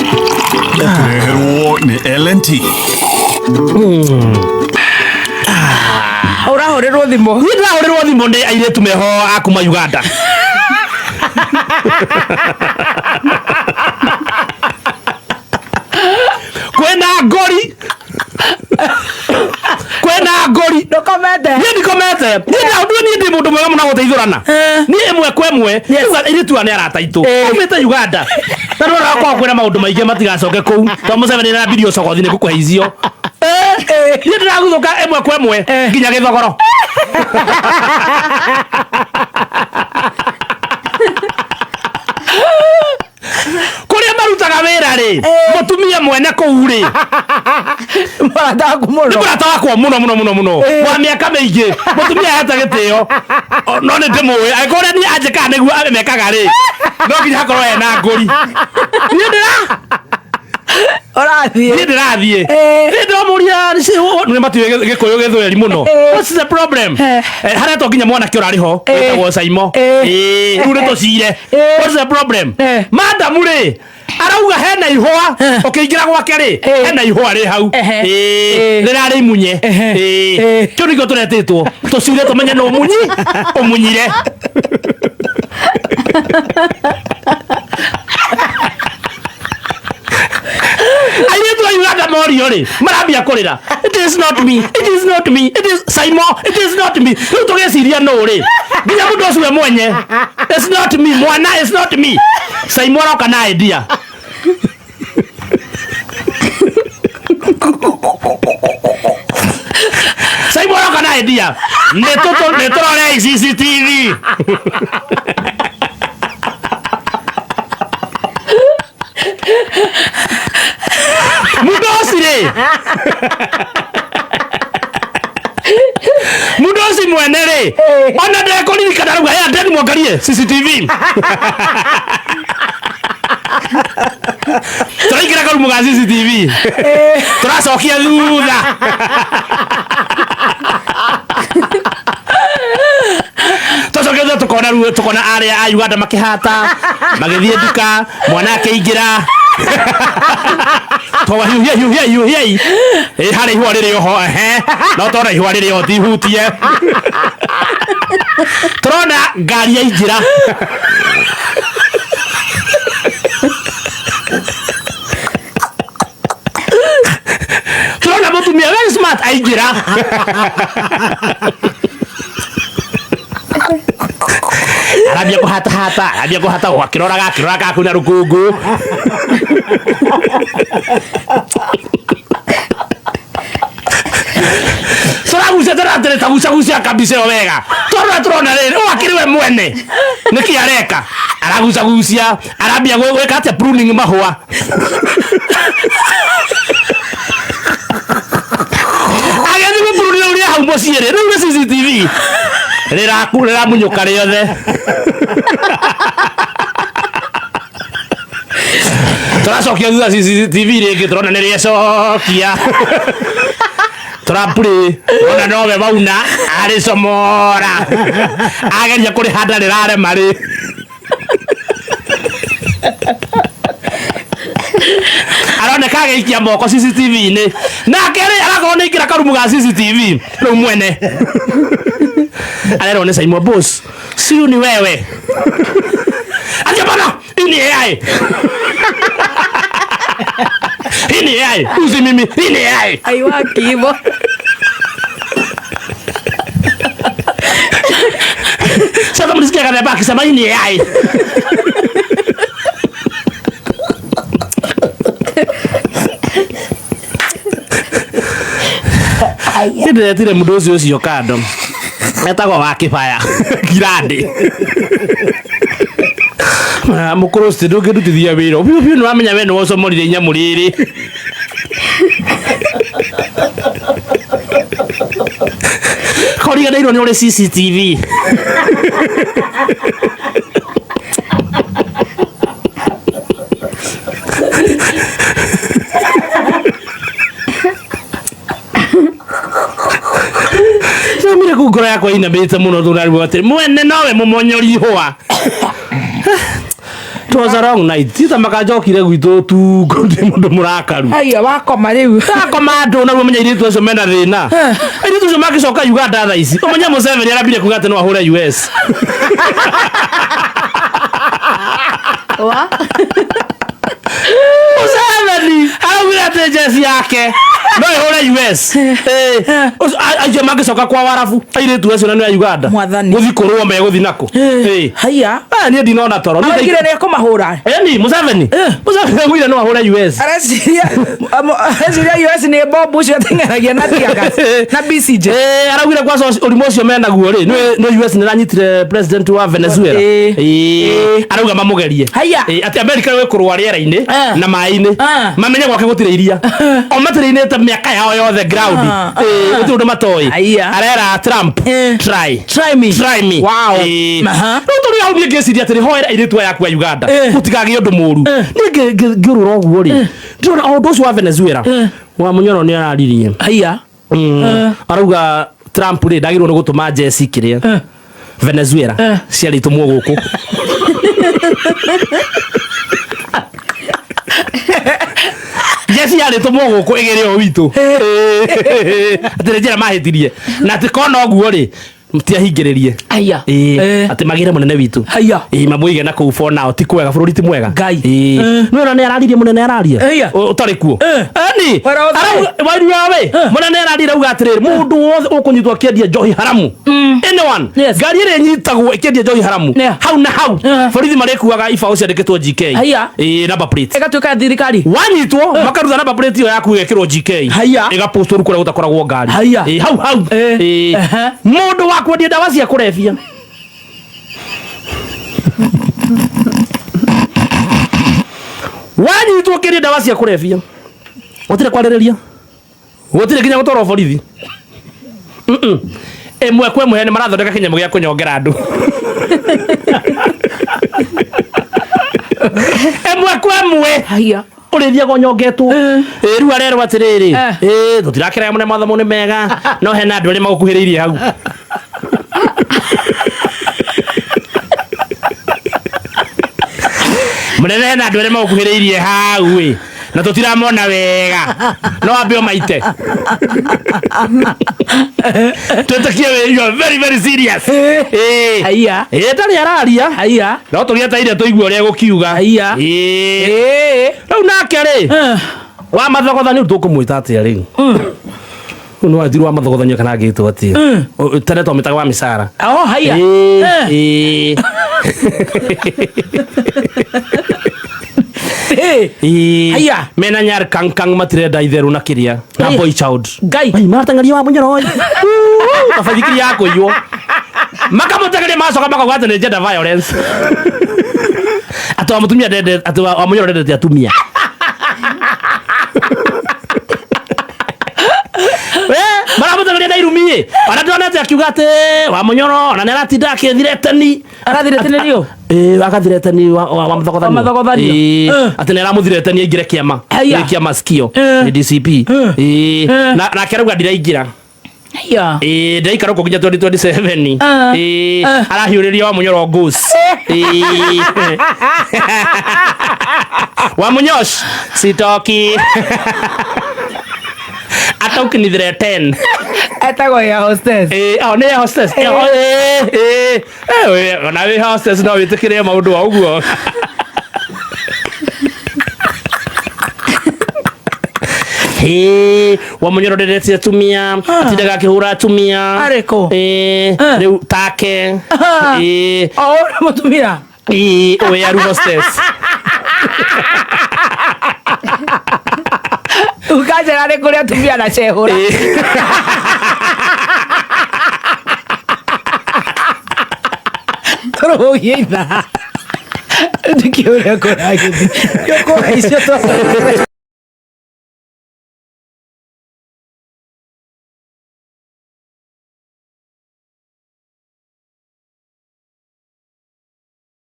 Ũkĩreherwo nĩ L&T. Ũrahũrĩrwo thimũ. Niĩ ndĩrahũrĩrwo thimũ nĩ airĩtu meho a kuma Uganda. Kwĩna ngori, kwĩna ngori. Ndũkomete. Niĩ ndikomete. Niĩ niĩ ndĩ mũndũ mwega mũno wa gũteithũrana. Niĩ ĩmwe kwa ĩmwe. Rĩu airĩtu aya nĩ arata aitũ. Maumĩte Uganda. Na nĩ ũrakorwo kwĩna maũndũ maingĩ matigacoke kũu. Tondũ Museveni nĩarambirie ũcogothi nĩ gũkũhe icio. Niĩ ndĩraguthũka ĩmwe kwa ĩmwe nginya gĩthogoro. Kũrĩa marutaga wĩra rĩ, mũtumia mwene kũu rĩ, Mũrata waku mũno. Nĩ mũrata wakwa mũno mũno mũno mũno wa mĩaka mĩingĩ. Mũtumia ahete gĩtĩo. No nĩ ndĩmũĩ, angĩkorwo ũrĩa niĩ anjĩkaga nĩguo mekaga rĩ, no nginya hakorwo hena ngũri. Niĩ ndĩra Ũrathiĩ. Niĩ ndĩrathiĩ. Niĩ ndĩramũria, nĩ matiũĩ Gĩkũyũ Gĩthweri mũno. What's the problem? Harĩa to nginya mwanake ũrarĩ ho, wĩtagwo Saimo. Rĩu nĩ tũcire. What's the problem? Madam rĩ, arauga hena ihũa, ũkĩingĩra gwake rĩ, hena ihũa rĩ hau. Rĩrarĩ imunye. Kĩu nĩkĩo tũretĩtwo. Tũcire tũmenye nũ munyi, ũmunyire. Airĩtu a Uganda morio rĩ, marambia kũrĩra, "It is not me, it is not me, it is Saimo, it is not me." Rĩu tũgĩciria nũ rĩ, nginya mũndũ ũcio we mwenye, "It's not me, mwana, it's not me." Saimo aroka na idea. Saimo aroka na idea, nĩ tũrore CCTV. Mũndũ rĩ, mũndũ ũcio mwene rĩ, ona ndekũririkana rauga, "Hey, andeni mwangalie CCTV." Tũraingĩra karumu ga CCTV, tũracokia thutha, tũcokia thutha, tũkona rĩu, tũkona arĩa a Uganda makĩhata magĩthiĩ nduka, mwana akĩingĩra, twaga hiuhia hiuhia hiuhiai ĩ harĩ ihũa rĩrĩ oho, ehe, no tona ihũa rĩrĩ oho tihutie, tũrona ngari yaingĩra, tũrona mũtumia very smart aingĩra, arambia kũhatahata, arambia kũhata akĩroraga, akĩroraga kana kwĩna rũkũngũ. Tũragucia tũratĩrĩ tagucagucia kabisa ĩyo wega, tondũ tũrona rĩrĩ ũyũ akĩrĩ we mwene nĩkĩ areka, aragucagucia, arambia gwĩka atĩa, pruning mahũa. Agĩthiĩ gũpuruni rĩu rĩa hau mũciĩ rĩ, rĩu nĩ CCTV rĩramunyũka rĩothe. Tũracokia thutha CCTV rĩngĩ, tũrona nĩ rĩecokia, tũrapurĩ, ona nowe wauna arĩcomora, ageria kũrĩhanda rĩrarema rĩ. Aroneka agĩikia moko CCTV-inĩ, nake rĩ, arakorwo nĩ aingĩra karumu ga CCTV rĩu mwene arerwo nĩ Simon, "Boss, siu ni wewe?" Atia bana, hii ni AI, hii ni AI, usi mimi, hii ni AI. Aiwaki hivyo. Sasa mlisikia Kathemba akisema hii ni AI. Niĩ ndĩretire mũndũ ũcio ũcio kando etagwo wa kĩbaya ngirandĩ. Ah, mũkũrũ ũcio ndũngĩndutithia wĩra biũ biũ, nĩ wamenya we nĩ wocomorire inyamũ rĩrĩ. Koriganĩirwo nĩ ũrĩ CCTV. Thomire kuu ngoro yakwa inamĩte mũno, tũrarigwo atĩ mwene nowe mũmonyori ihũa. It was a long night. Tita makanjokire gwitũ tu ndĩ mũndũ mũrakaru. Haiya, wakoma rĩu. Ndakoma andũ na ũmenye airĩtu acio mena thĩna. Airĩtu acio magĩcoka Uganda thaa ici. Ũmenye Museveni arambire kuga atĩ no ahũre US. Wa? Museveni araugire atĩ njeci yake no ĩhũre US. Acio magĩcoka kwa warabu airĩtu acio na nĩ a Uganda. Mwathani. Gũthi kũrũo megũthi nakũ. Haiya. Niĩ ndinona toro. Niĩ Araugire nĩ ekũmahũra. Eni Museveni. Museveni araugire no ahũre US. Areciria US nĩ bombu ũcio ateng'eragia na tear gas na BCJ. Araugire kwanza ũrimũ ũcio menaguo rĩ nĩ US nĩ ĩranyitire president wa Venezuela. Arauga mamũgerie. Haiya. Atĩ America nĩ kũrũa rĩera-inĩ na maĩ-inĩ. Mamenye gwake gũtirĩ iria. O matĩrĩinĩte mĩaka yao yothe ground. Gũtirĩ ũndũ matoĩ. Haiya. Arera Trump try. Try me. Try me. Wow. Rĩu tũrĩ hau niĩ ngĩciria atĩrĩ hoera airĩtu aya aku a Uganda gũtikagĩe ũndũ mũru. Niĩ ngĩũrũra ũguo rĩ ndĩrona o ũndũ ũcio wa Venezuela wa Munyoro nĩ araririe. Haiya. Arauga Trump rĩ ndagĩrĩirwo nĩ gũtũma njeci kĩrĩa Venezuela ciarĩ itũmwo gũkũ. Njeci yarĩ tũmwo gũkũ ĩgĩrĩ o witũ. Atĩ nĩ njĩra mahĩtirie na atĩ kona ũguo rĩ matiahingĩrĩrie. Haiya. Atĩ magĩre mũnene witũ. Haiya. Mamũige na kũu for now ti kwega bũrũri ti mwega. Ngai. Nĩ nĩ araririe mũnene araria. Haiya. Ũtarĩ kuo. Eni. Wera ũtarĩ. Arauga wairu wawe. Mũnene araririe auga atĩrĩrĩ mũndũ wothe ũkũnyitwo akĩendia njohi haramu. Anyone. Yes. Ngari ĩrĩa ĩnyitagwo ĩkĩendia njohi haramu. Yeah. Hau na hau. Borithi marĩkuaga ibaũ ciandĩkĩtwo GK. Haiya. Number plate. Ĩgatuĩka ya thirikari. Wanyitwo makaruta number plate ĩyo yaku ĩgekĩrwo GK. Haiya. Ĩgapostwo kũrĩa gũtakoragwo ngari. Haiya. Hau hau. Mũndũ wa kwendia ndawa cia kũrebia. Wanyitwo ũkĩendia ndawa cia kũrebia. Gũtirĩ kwarĩrĩria. Gũtirĩ nginya gũtwarwo borithi. Ĩmwe kwa ĩmwe nĩ marathondeka kĩnyamũ gĩa kũnyongera andũ. Ĩmwe kwa ĩmwe. Haiya. Ũrĩthiaga ũnyongetwo. Rĩu arerwo atĩrĩrĩ tũtirakĩrega mũno mathomo nĩ mega no hena andũ arĩa magũkuhĩrĩirie hau. Mũnene hena andũ arĩa magũkuhĩrĩirie hau ĩ na tũtiramona wega no wambe ũmaite. Twĩtĩkie wĩ you are very very serious. Haiya. Ndarĩ araria. Haiya. No tũgĩetereire tũigue ũrĩa egũkiuga. Haiya. Rĩu nake rĩ wa mathogothanio tũkũmwĩta atĩa rĩu? Rĩu nĩ wanjiru wa mathogothanio kana angĩtwo atĩa? Tene twamĩtaga wa mĩcara. Oh, haiya. Haiya. Mena nyar kangkang matirenda itherũ na kĩrĩa na Haiya. boy child. Ngai. Ai marateng'eria wa Munyoro oi. Kabaithikiri ya kũiywo. Makamũteng'eria magacoka makauga atĩ nĩ gender violence. Atĩ wa mũtumia ndende atĩ wa Munyoro ndendete atumia. Maramũteng'eria na irumi ĩ. Ona ndonete akiuga atĩ wa Munyoro ona nĩ aratinda akĩthireteni. Arathireteni ũ? Agathireteni wa mathogothanio. Wa mathogothanio. Atĩ nĩ aramũthireteni aingĩre kĩama. Haiya. Nĩ kĩama sikio. Nĩ DCP. Nake arauga ndiraingĩra. Haiya. Ndiraikara gũkũ nginya 2027. Arahiũrĩria wa Munyoro goose. Wa Munyosh sitoki. Hata ukinithreaten. Etagwo ya hostess. Oh, nĩ hostess. Ona wĩ hostess no wĩtĩkĩre maũndũ wa ũguo. Wa Munyoro ndendete atumia atindaga akĩhũra atumia. Arĩkũ? Rĩu take. O ũrĩa mũtumia. Ũyũ aru hostess. Ukanjĩra nĩ kũrĩ atumia na cehũra. Tũrũgie ithaa. Ndikĩ ũrĩa kũragĩthiĩ. Nĩ ũkũhaicio tondũ.